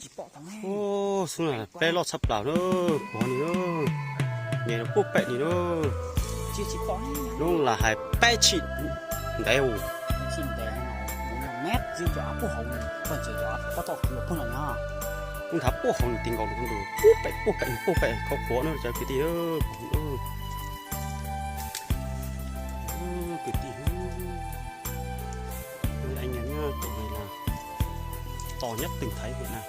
Xub na peb loj tshaj plaws na, pov ni na, nyem rau puag pem ni na. Lub lam hais peb tshim ntev, puag nthav puag hauv nws ti nkaus nws puag pem puag pem khov khuav na cov kwv tij. Kwv tij, anh em nhá, tus này là to nhất tỉnh Thái Nguyên này.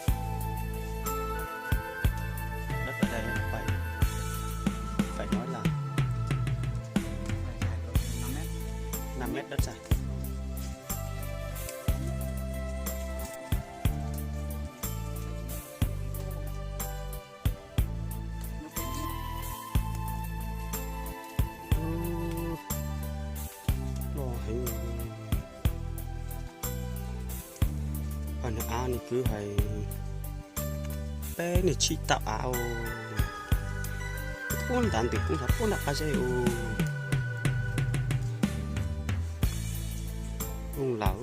Đất ở đây phải, phải nói là năm mét đất dày. Loj heev. Nws av nws kwv hais peb niag tshim tawm av, puag nram ntawm puag nram qab zeb u. Looj lawm.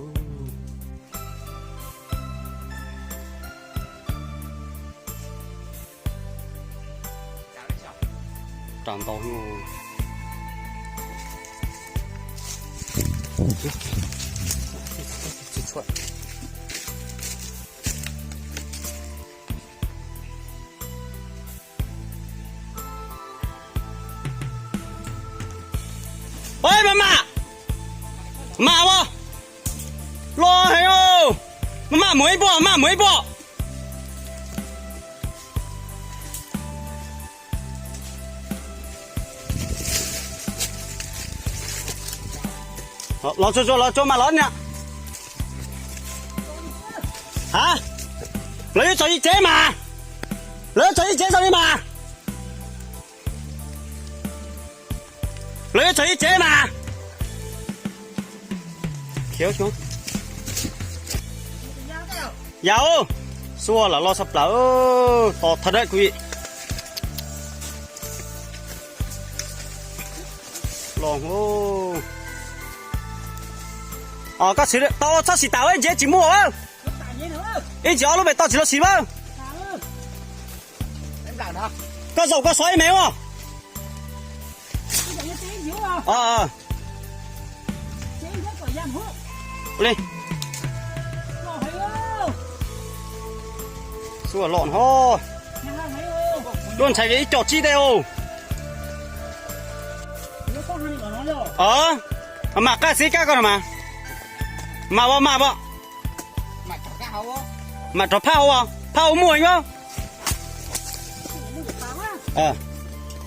Ras ntau. Ê, maj mam, maj mam, loj heev. Maj mam, muag ib puag, maj mam, muag ib puag. Los tsuag tsuag, los tsuag mas los na. Ha, lawv yuav txog ib tsev mas, lawv yuav txog ib tsev txog li mas, lawv yuav txog ib tsev mas. Khiav xyov. Yau, xuaj lam loj tshaj plaws, to thawj dawb kuv. Los, koj txhob siv tas, ib ntsis tsis muaj. Ib ntsis ob lub pem toj tsis los siv lawm. Koj zaum koj xov ib me ua. Li, xuaj los ho. Luaj ntshai ib co tsib tej u. Mam qab xib kab koj no mas. Mam ua mam ua. Mam rov phaj hauv, phaj hauv muaj ib.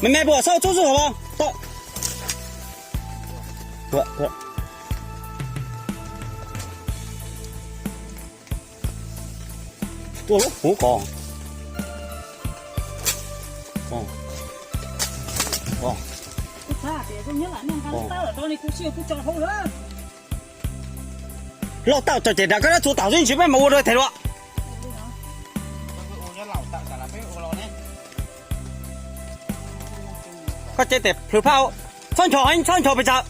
Me me puas xauj txub txub hauv. Tua lub puv ko. Loj tawm txog ces nrad koj dab txuas tawm xwb, ntshe peb mam ua rau them dua. Koj cev tes plhws phaj, txhob nchos, txhob nchos pes tsawg.